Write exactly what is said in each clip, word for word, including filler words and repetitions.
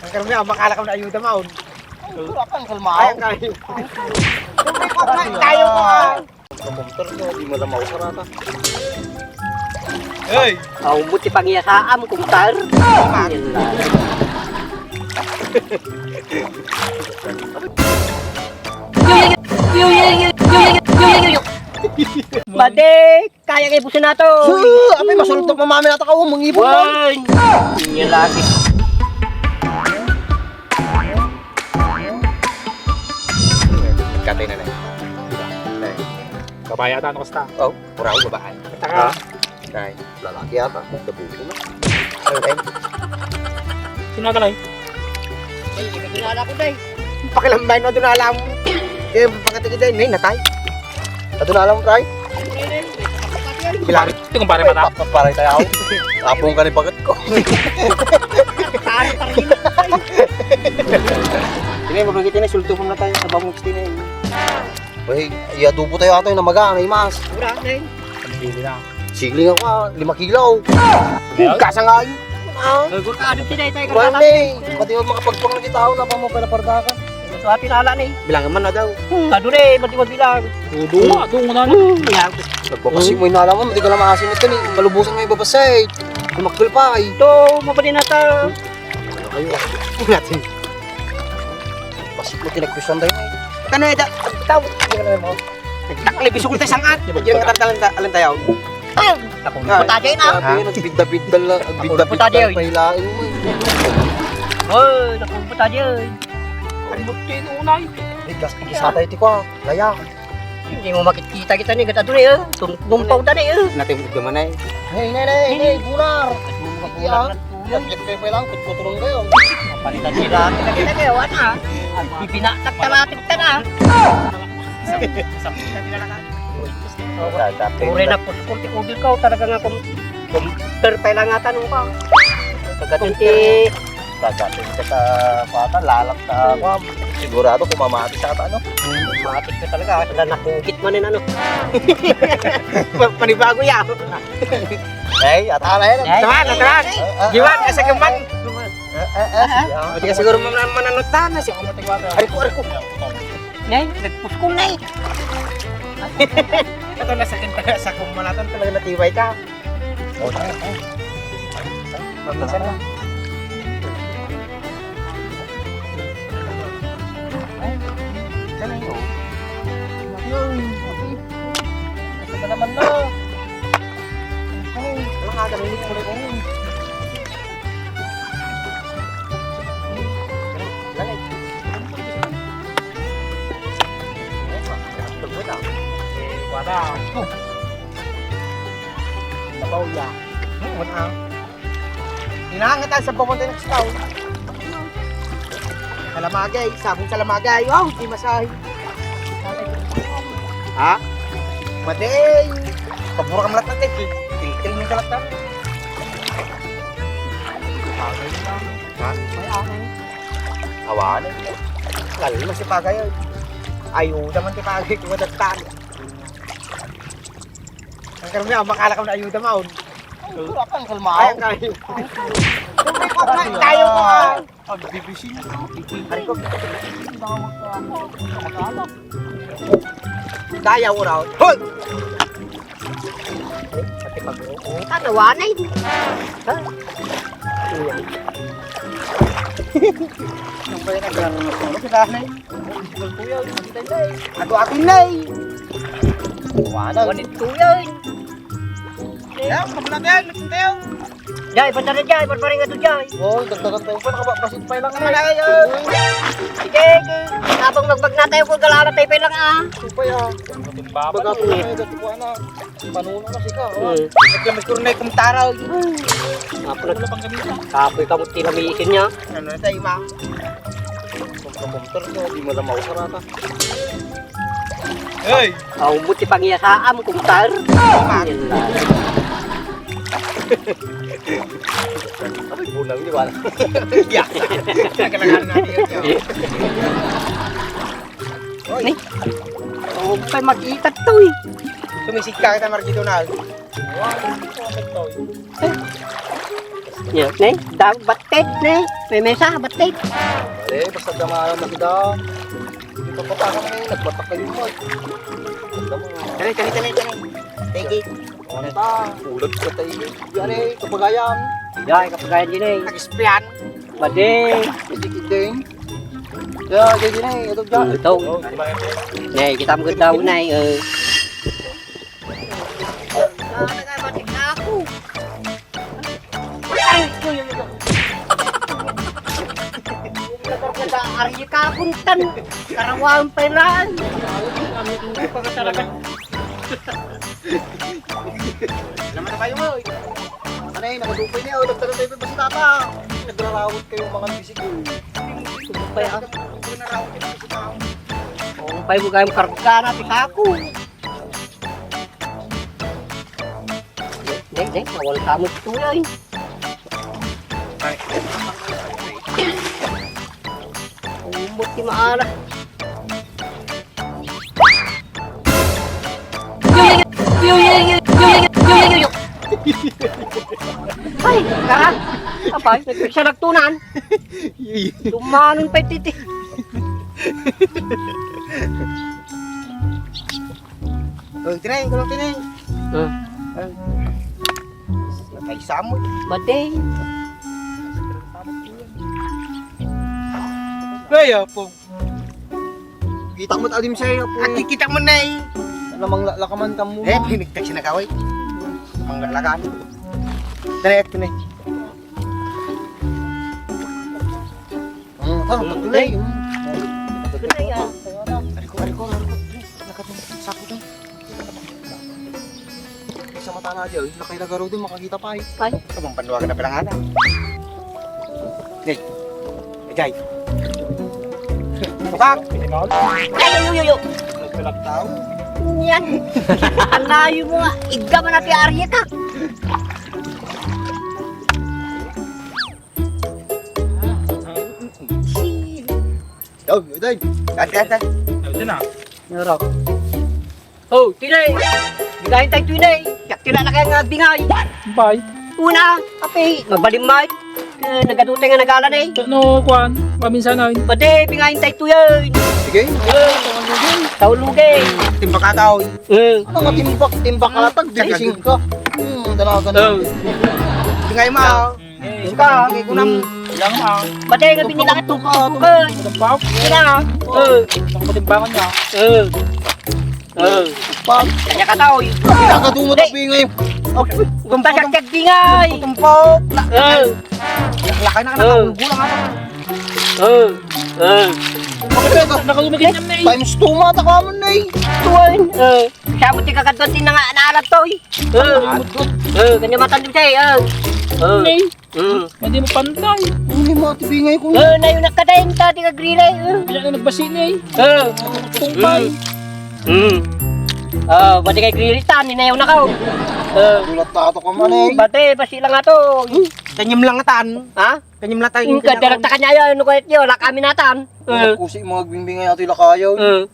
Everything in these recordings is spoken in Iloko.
Ang karami, ang makala ka na ayuda, maun. Ay, ang kalma. Ay, ang kayo. Tayo ko, ah. Sa motor ko, di mo na mausarata. Hey! Aw, buti pangiyasaam, kumtar. Yan lang. Madik! Kaya kay busin nato. Su, apay, masulot na pamamay nato ka, oh, mangipon mo. Wan! Niya lagi. Katay na lang. Nay. Kabaya ta, ano kasta? Oh, pura ako babae. Taka. Ha? Nay, lalaki yata. Nabuto na. Ay, ay. Sino ka, Nay? Ay, kilala ko, Day. Pakilambay no, doon alam. Kaya pakatigi, Day, nay, natay. Ito na lang, Tay. Kilala. Ito, kumpare, mata. Pa-, pa-, pare tayo ako. Apong ka ni bagat ko. Pare, pare, yun. Ini, mabagit ini, sulto ko na tayo sa bangong sini. Uy, iadubo tayo ato yung namaga, ano yung mas? Wala, Day. Pagdili na. Sigling ako, ah, lima kilo. Ayan. Kasangay. Ah. Nagurka, ano, tinay, tayo, Wala, karkala. Day. Pati yung makapagpang na kita, ako, napamukha na pardakan. Ito, ah, pinala, Day. Bilangan man na daw. Hmm, adu, Day, madi mabilang. Udo, adu, muna, no? Hmm, yan. Nagpapasi mo yung nalaman, di ka lang maasim ito, ni. Malubusan mo yung babasay. Kumakul pa, ay. Ito, mabali na ta. Ayun, natin. Pasok mo, tinagpisan tayo, eh. Kano, ito, tawag. Hindi ka na mo. Nagtakli, bisukol tayo sangat. Yung katartalan ta-, alam tayo. Ay! Takong Ha? puta dyan, ah. Grabe, nagbidda-bidda la-, Takong puta nagbidda-bidda dyan. Pahilain mo, eh. Oy, takong puta dyan. Ang buti yung unay. Bigas, bigas ata iti ko, ah. Laya. Hindi mo makikita kita ni gata doon, eh. Tum-, tumpaw ta ni, eh. Natin, ito man, eh. Hey, nay, nay, nay, bular. Bular na. Yan, yan kayo pa lang, kutkuturong kayo. Palitan sila. Kita, kita kayo, ano, ah? Bibinatak talatik ka na. Pure na puskol ti kubil ka, talaga nga kum-, kum-, per pa lang ata nung ka. Pagdating ti Pagdating ka sa kwata, lalak ka, Hmm. Kuwan. Sigurado kumamati sa ata, no? Matik ka talaga, ah. Wala nakugit man yun, ano. Pa-, panibago yan. Ay, ata na yan. Ay. Taman, taman. Ah, ah, Giwan, ah, asa ka man? Ah, ah, ah, sige, ah. Pwede ka siguro man-, mananot na, si-, Ako matigwata. Ari ko, ari ko. Nay, nagpuskol, Nay. Ito na sa kinta-, sa kumanaton talaga natibay ka. Oh, tayo, tayo. Tayo, tayo. Ay, galing, oh. Yun. Ito na naman, no? Ay, wala ka, galing, galing, galing. Galing. Ay, pa, pinatulog mo na. Eh, wala. Nabaw ya. Hmm, wala. Hinahangatan sa pumunta ng sitaw. Salamagay, sabong salamagay. Wow, di masahe. Ha? Madeng! Pabura ka malatag eh. Tingkil mo ka lahat. Ha? May ano? Awanan. Lalo na si Pagay, eh. Ayuda man ti Pagay, kung madattan. Ang karami, ang makala ka na ayuda, maun. Ay, wala kang kalma. Ay, ang kayo. Tayo ko, ah. Pagbibisin ko. Ay, ko. Kaya mo raw. Hoy! Pati pag-, oh, tatawa na yun. Ha? Ang ba yung nagkaroon ng ano? Kita na yun. Ako, ako na eh. Wala. Wanit ko yan. Yan, pag natin, nagsuntayo. Jay, basta na, Jay, parparing ato, Jay. Oo, dagdagan tayo pa, nakabasit pa lang. Tama na kayo. Sige, sige. Habang magbag na tayo, kung galala tayo pa lang, ah. Supay, ah. Baga ito na, ito na. Panuno na sika, oh. Hmm. Ito yung mas kurunay kong taraw. Kapoy. Wala pang gamit, ah. Kapoy ka mo tinamisin niya. Ano na tayo, ma? Kumtar-kumtar ko, di mo na mausarata. Hey! Aw, buti pangiyasaam, kumtar. Yan lang. Aray, bunang, di ba? Yes. Nagkalagaan natin yun, yun. Oy. Ni? Huwag pa makita to, eh. Sumisigka kita, Marquito, na. Wow, ito, ito, ito. Yan, ne? Daw, batik, ne? May mesa, batik. Pare, basta damayan na kita. Ito pa, parang may nagbatak kayo mo. Alam mo. Tara, tara, tara, tara. Thank you. Ano ta? Ulag ka tayo. Yan eh, kapagayan. Yan, kapagayan din eh. Nag-espian. Pwede. Pwede kita eh. Ya, jadi na eh. Ito dyan. Ito. Ne, kita mo ganda na eh. Ay, ay, ay, ay. Ari ka, kuntan. Karawan pa lang. Ang pagkatalaga. Naman na kayo, oy. Ano yun, nakadupay niya, oy. Nagtara tayo pa si tata. Nagrarawat kayo mga bisig, oy. Kaya, nagrarawat kayo si tata. Oh, pay mo kayong karga na, ti kako. Deng, deng, nawal ka mo ito, oy. Umot ti maala. Ay, kara. Apay, nagpiksa nagtunan. Dumanon pa ititi. Oh, tinay, kulong tinay. Ah. Ah. Nakaisamot. Mati. Kaya po. Kita mo alim sa'yo po. At kikita mo na eh. Alam ang lakaman ka mo. Eh, pinigtag sinagaway. Manglaklakan. Tinay, tinay. Mm, tama, patuloy. Patuloy, ah. Ariko, ariko, ariko. Lakat ng sako to. Sa mata na dyan, nakailaga raw din, makakita pa eh. Ay. Ito bang panluwagan na pala nga na? Hey. Hey, Jai. Busak! Ay, yo, yo, yo. Nagkalap tao? Yan. Ang layo mo nga. Igga man na ti Arya ka. Daw, daw. Ate, ate. Ate na. Nero. Oh, tinay. Bigayan tayo, tinay. Yak, tinay na kaya nga bingay. Bay. Una, ape, magbaling bay. Eh, nagadutay nga nagala na eh. No, kwan, paminsanan. Pati, bingayan tayo, tuyan. Sige. Taulugi. Timbak ka tao. Eh. Ano nga timbak? Timbak ka, tag, digising ka. Hmm, dalaga na. Oh. Bingay mo. Ika, ang ikunam. Ilang ma. Batay nga binilang ito. Tumpok. Sina? Eh. Ang patimbangan niya. Eh. Eh. Pag. Kanya ka tao. Pinakadungo na bingay. Kumpa siya kagbingay. Tumpok. Eh. Lakay na ka, nakaulbo lang ako. Eh. Eh. Nakalumigit niya na eh. Times two nga, taka mo na eh. Tuwan. Eh. Siya mo ti kakadwa ti nanga naalat to eh. Eh. Eh. Kanya matandem siya eh. Eh. Eh. Mm. Hindi mo pantay. Hindi mo, ati bingay ko. Eh, nayo nakadain ta, di ka green eh. Eh. Kaya na nagbasi na eh. Eh. Tungpay. Mm. Mm. Ah, bati kay green tan, ni nayo na ka. Eh. Gulat ta ato ka man eh. Bati, basi lang ato. Kanyam lang atan. Ha? Kanyam lang tayo. Yung kadarata kanya yun, ano kaya yun, wala kami natan. Eh. Kusi mga bingbingay ato yung lakayaw. Eh.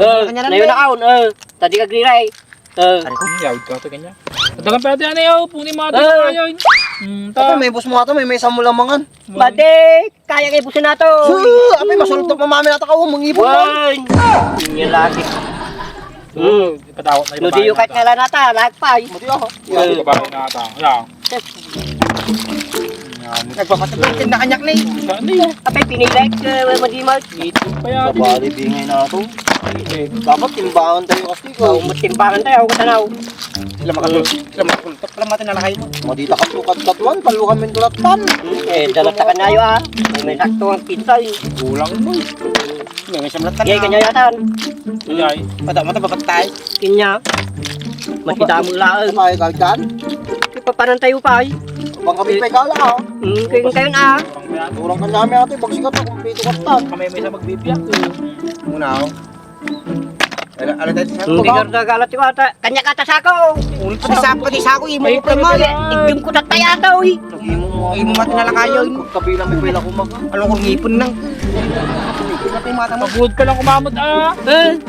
Eh, nayo na ka, eh. Tadi ka green eh. Eh. Ari ko, yawid ka to kanya. Tagan pa ate, ano yun? Puni mo ate, ano yun? Hmm, ta. Ape, may bus mo ato, may, may samulamangan. Bade, kaya kay busin nato. Su, ape, masulot na pamami nata ka, oh, mangipon mo. Wan! Niya lagi. Hmm. Ipadawat na. No, di yung kahit nga lang nata, lahat pa eh. Mati ako. Yan, babae na ata. Yan. Nagpapatapos din na kanyak ni. Saan ni? Apay, pinilay ka, madimag. Ito pa yan. Babali, bingay na ito. Eh. Dapat timbangan tayo kasi ko. Oo, timbangan tayo, ako tanaw. Sila makatul-, sila makatul-, tak pala mati na lakay mo. Madita ka sukat katuan, palukan mo yung tulatan. Eh, dalat ka na yun, ah. May, may sakto ang pizza, eh. Kulang mo, eh. May, may samlat ka na. Yay, kanya yatan. Yay. Mata, mata, bakat tayo. Kanya. Makita mo lang. Ay, kalkan. Ipapanan tayo pa, eh. Bang kami pa ikala, ah. Hmm, kayo, kayo na, ah. Kurang kanya kami ate, bagsikat ako, pito katan. Kami may isa magbibiyak. Muna, oh. Ala, ala tayo sa Hindi ka nagagalat yung ata. Kanya ka ta sako. Ulit sa sako, di sako, imo ko pa mo. Igyum ko tatay ata, uy. Imo mo, imo mati na lang kayo. Kabilang may pila ko mag- Ano kung ipon nang? Ipon mata mo. Magud ka lang kumamot, ah. Eh?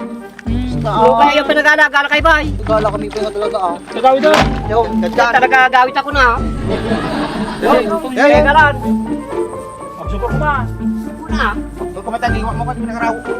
Hmm. Ano kaya yung pinagala? Gala kayo, bay? Gala kami pa nga talaga, ah. Nagawid, ah. Yo, Talaga gawit ako na. Yo, yo, yo. Galan. Magsukor ka. Una. Huwag ka mataliwa mo kasi nagaraw ko.